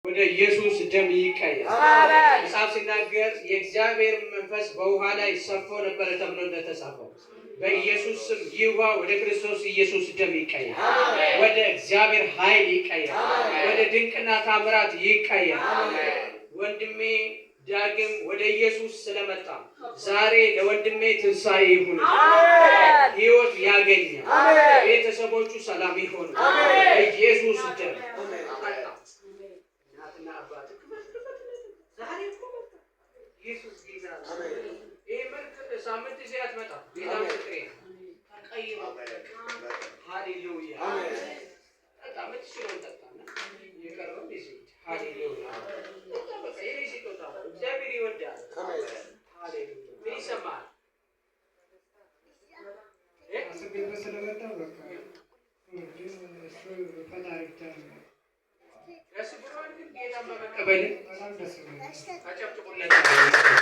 ወደ ኢየሱስ ደም ይቀየር። መጽሐፍ ሲናገር የእግዚአብሔር መንፈስ በውሃ ላይ ሰፎ ነበረ ተብሎ እንደተጻፈው በኢየሱስ ስም ይህ ውሃ ወደ ክርስቶስ ኢየሱስ ደም ይቀየር፣ ወደ እግዚአብሔር ኃይል ይቀየር፣ ወደ ድንቅና ታምራት ይቀየር። ወንድሜ ዳግም ወደ ኢየሱስ ስለመጣ ዛሬ ለወንድሜ ትንሣኤ ይሁን፣ ሕይወት ያገኛል፣ ቤተሰቦቹ ሰላም ይሆኑ። በኢየሱስ ደም እናትና አባት ክፈት ክፈት። ዛሬ እኮ መጣ። ኢየሱስ ጌታ ነው። ይሄ ምርት ሳምንት ይዘህ አትመጣም። ጌታ ምስክሬ ነው። ተቀይሮ ሃሌሉያ። ጠጣ፣ የምትችለውን ጠጣ እና የቀረውን ይዘህ ሂድ። ሃሌሉያ። ጠጣ፣ በቃ የኔ ስጦታ ነው። እግዚአብሔር ይወዳል። ሃሌሉያ። ምን ይሰማሃል? እ? አስቤበት ስለመጣ በቃ ግን እሱ ፈጣሪ ብቻ ነው። ደስ ብሎሃል ግን ጌታን በመቀበልህ? በጣም ደስ ብሎኛል። አጨብጭቡለት።